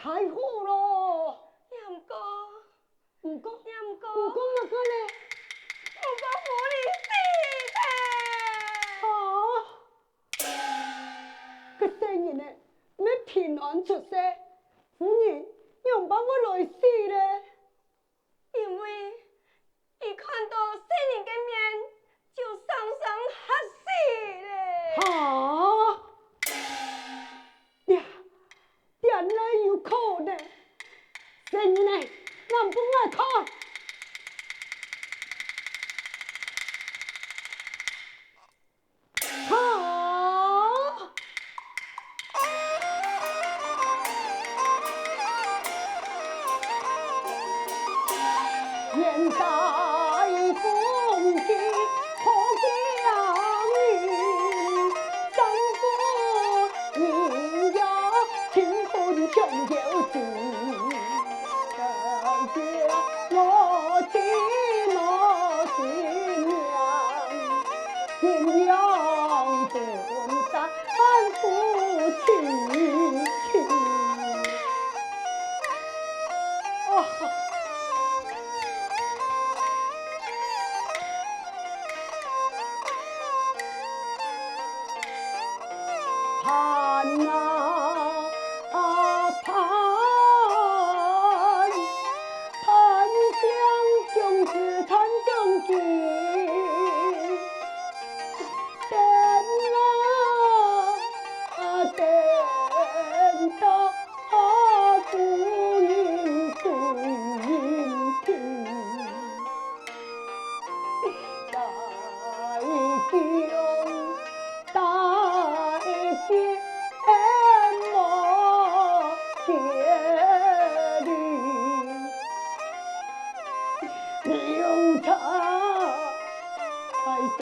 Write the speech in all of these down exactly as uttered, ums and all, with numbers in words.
太好咯！也毋過，毋過，也毋過，毋過麼个咧？毋過狐狸死忒！啊！該細人仔乜平安出世，狐狸仰般會來死咧？ 因為佢看到細人个面，就生生嚇死咧。哈！這，這哪有可能？細人仔，拿分𠊎看。 好！現在風景好驚人，三個人呀，親分長久情。 小姐，我知我心娘，心娘不在夫妻情。哦。 盼啊，啊，盼，盼相逢，盼相逢。等啊，啊，等到啊，故人不应听。 大驚，大驚莫见你，留在世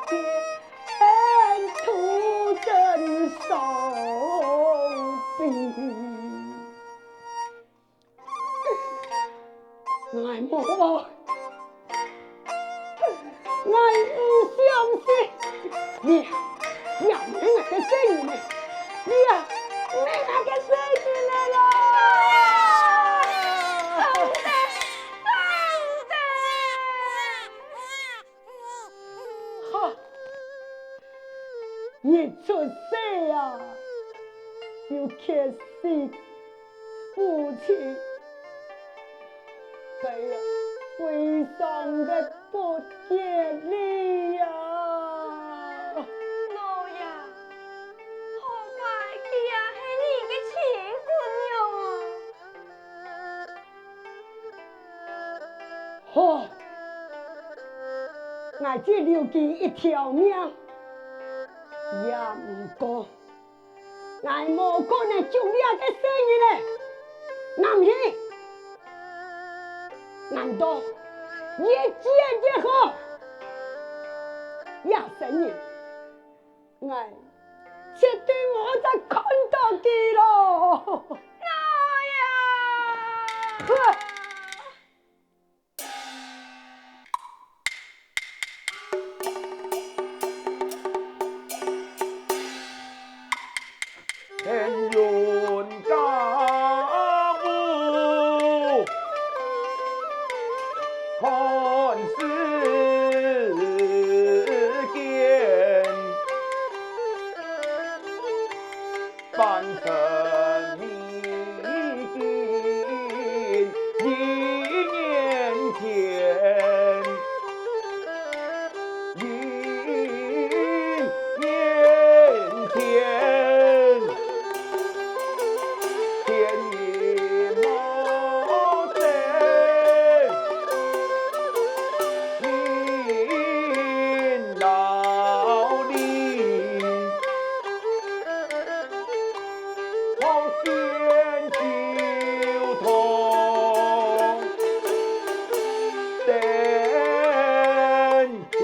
间徒增伤悲。 𠊎無，𠊎毋相信。你啊，你啊，毋係𠊎个細人仔，你啊，毋係𠊎个細人仔啦！放手，放手！ 哈！一出世啊，就缺失父親，該呀，非常个不吉利呀！老爺，好怪佢也係你个親骨肉啊！ 好，𠊎只留佢一條命，也毋過，𠊎無可能將這个細人仔拿去，難道越剪越好，這細人 𠊎絕對無再看到佢咯！老爺！哼！天倫家務，看世間。 凡塵已經一念間，一念間，天已無在。 老李，好仙酒痛，登天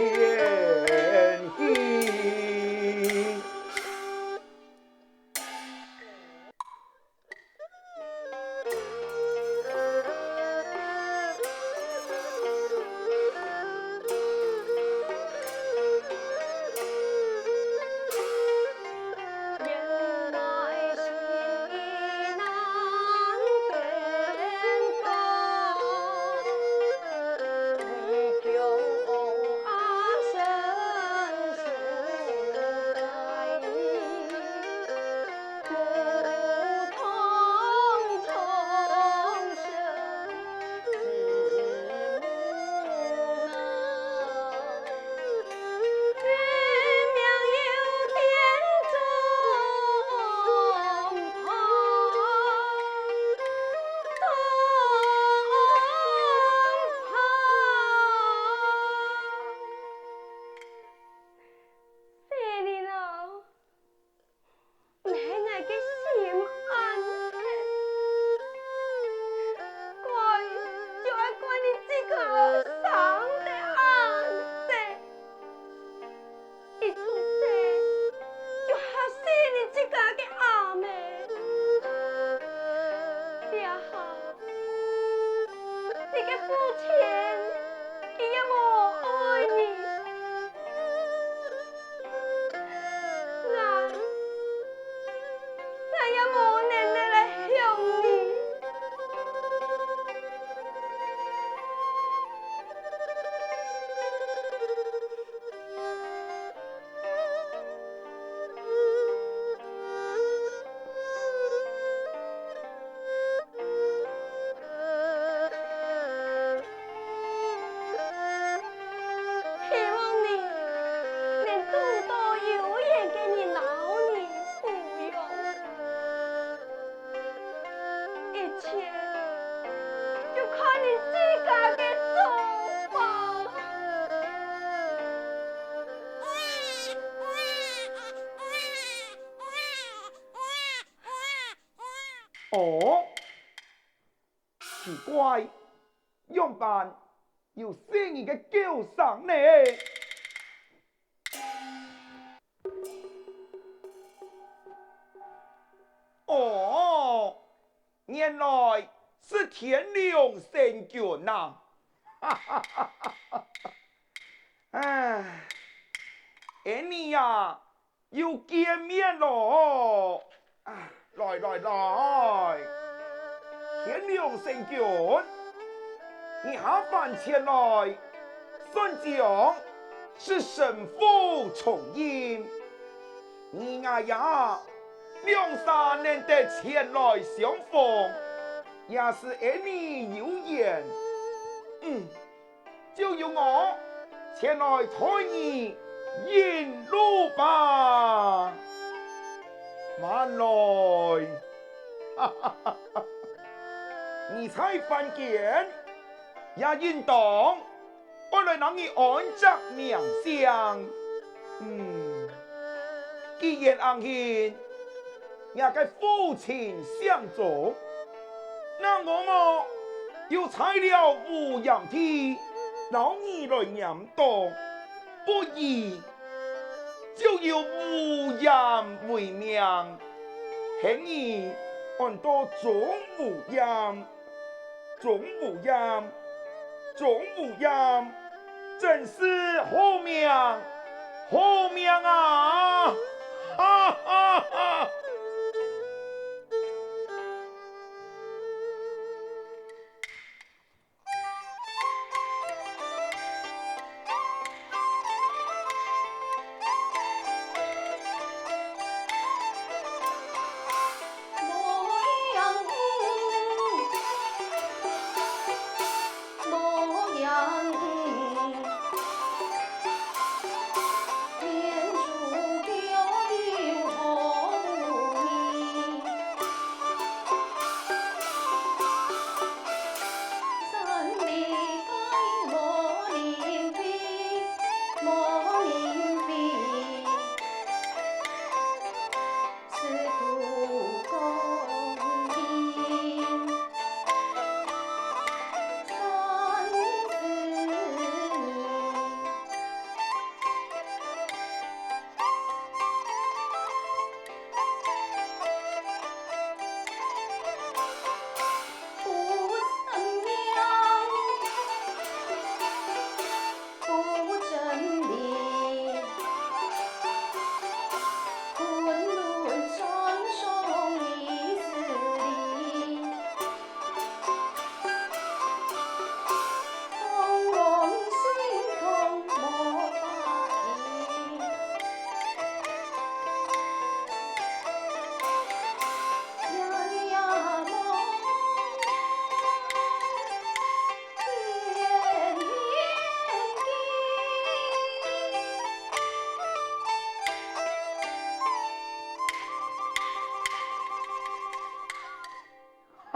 哦，奇怪，仰般有細人个叫聲呢？哦，原來係天龍星君啊！哈哈哈哈哈！唉，恩俚啊， 又見面囉！啊，來來來，天龍星君，你下番前來，算講係神府重任。你𠊎也兩儕能得前來相逢，也係恩俚有緣。嗯， 就由𠊎前來代你引路吧。慢來，你在凡間也應當愛來摎你安隻名姓。嗯，既然恁形， 若个父親姓鍾，那我麼又在了烏炎地摎你來拈當，不如就由烏炎為名，喊你安到鍾無艷。 鍾無艷，鍾無艷，真是好名，好名啊！哈哈哈！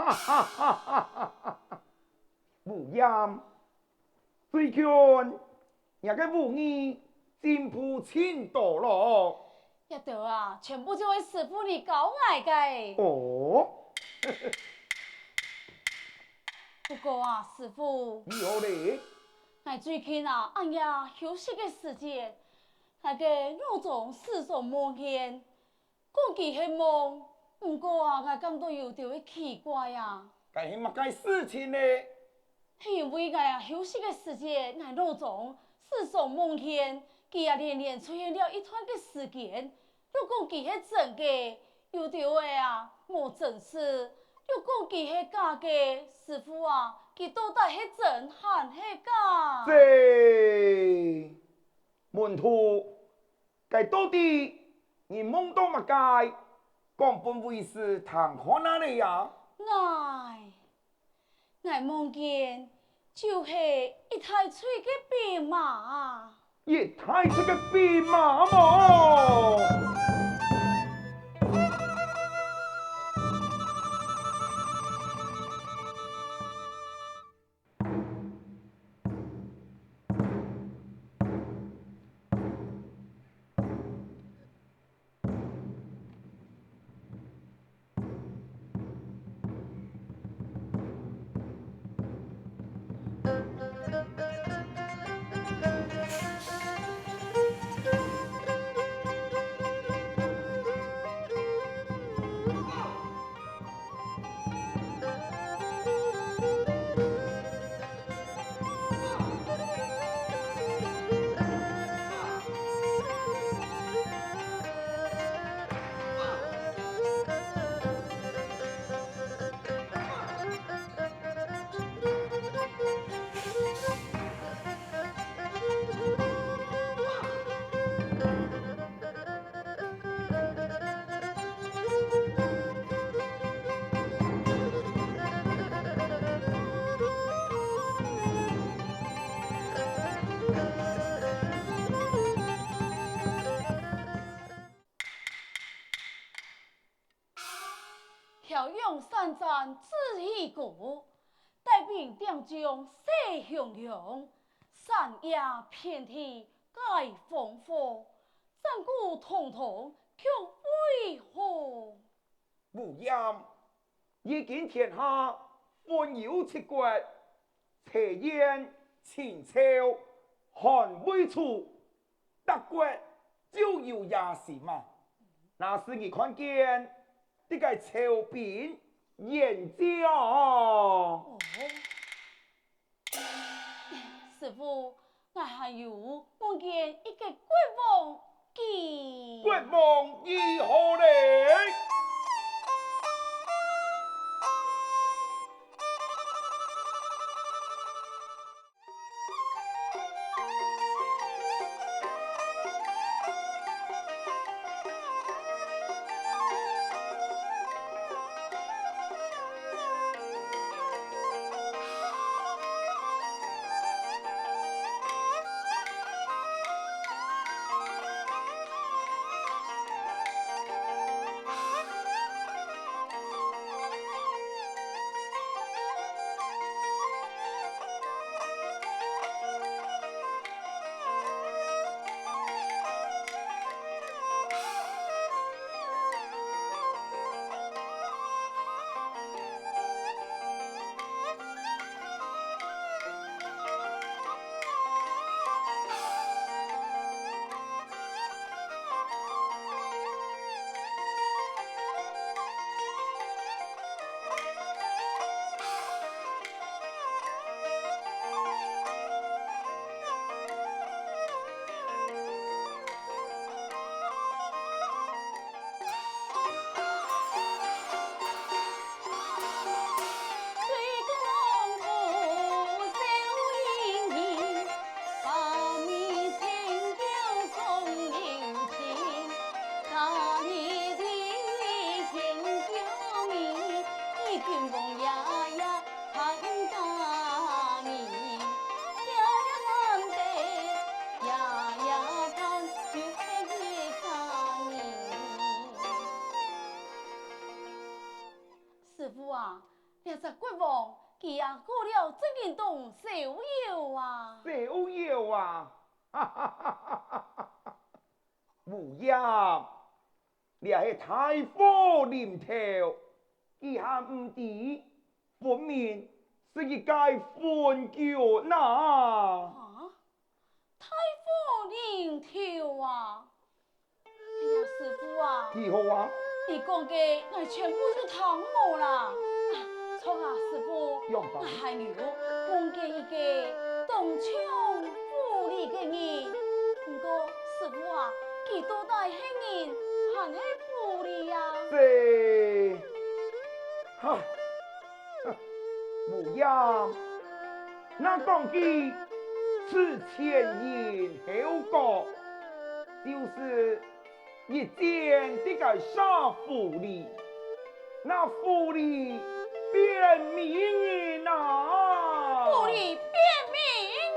哈哈哈哈哈哈！無厭，最近若个武藝進步盡多囉。這兜啊，全部就係師傅你教𠊎个。哦。不過啊，師傅，你好咧？𠊎最近啊，暗夜休息个時節，𠊎个腦中時常夢見 講佢係夢，毋過啊，𠊎感到有兜仔奇怪啊。該係麼个事情呢？係因為𠊎啊休息个時節，𠊎腦中時常夢見佢啊連連出現了一段个時間。又講佢係真个，有兜仔啊無真實；又講佢係假个，師傅啊，佢到底係真還係假？這，門徒， 該到底你夢到麼个？講分為師聽看啊咧呀！𠊎，𠊎夢見就係一大隊个兵馬啊！一大隊个兵馬無？驍勇善戰志氣高，帶兵點將西襄陽，山野遍地皆荒廢，戰鼓統統卻未響。 無厭，如今天下分有七國：齊燕、秦趙、韓魏楚，逐國就有野心啊。若係你看見這个趙兵、燕趙， 師父，𠊎還有夢見一个國王佢。國王如何咧？師父啊，這隻國王佢也過了正經當逍遙啊！逍遙啊！哈哈哈哈哈！無厭，這係大禍臨頭，佢還毋知，分明係一个昏君哪！啊？大禍臨頭啊！哎呀，師父啊！如何啊？你講个，𠊎全部都聽無啦。啊，著啊，師父，仰般？𠊎還有夢見一个當像狐狸个人。毋過，師父啊，佢到底係人還係狐狸啊？這，哈，無厭，若講佢係前因後果，就是 一箭得个殺狐狸，那狐狸變美人啊！狐狸變美人！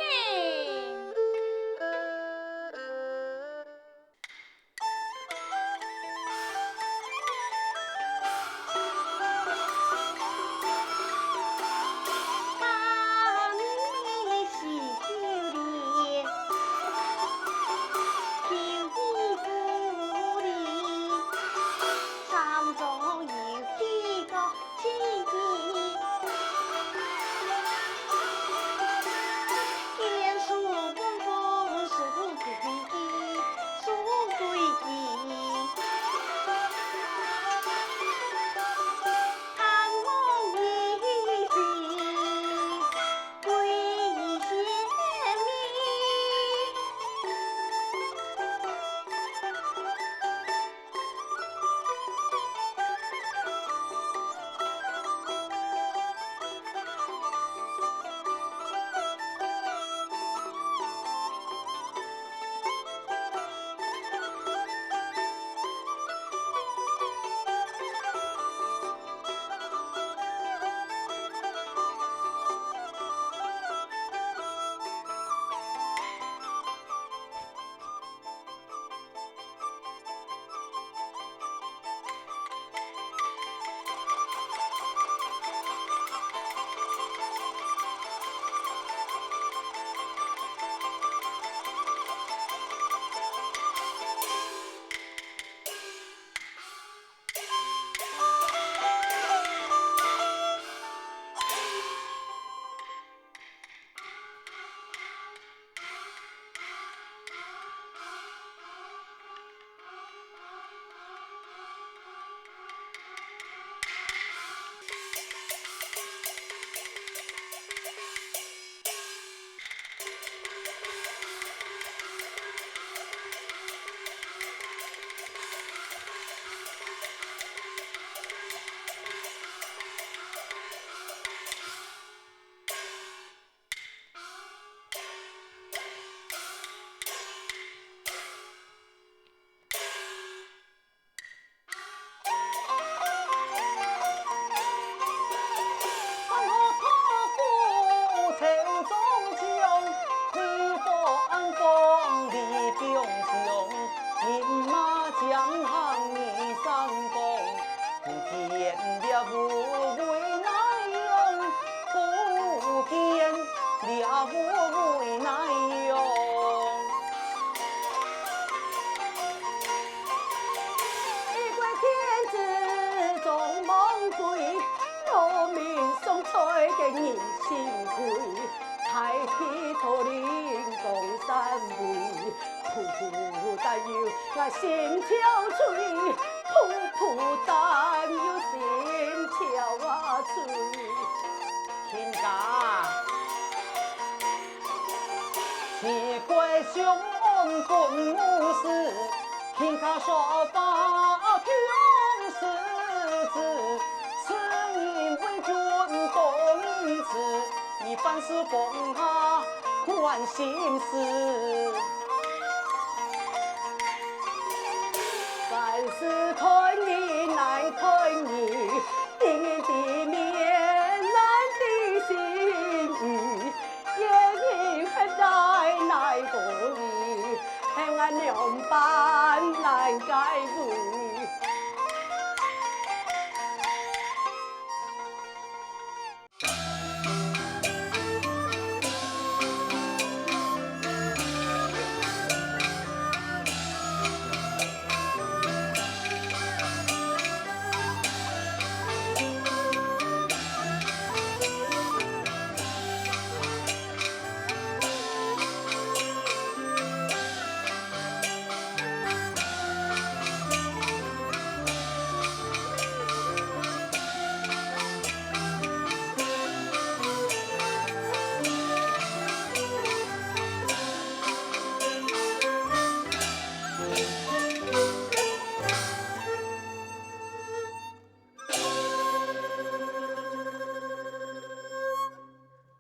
牡丹有我心憔悴，牡丹有心憔悴。卿家，你怪相公不是，卿家说话听是知，此人为君动痴，你凡事放下 关心事。凡事看人难看人，人人知面难知心意，一人很大难过意，恨俺两半难解围。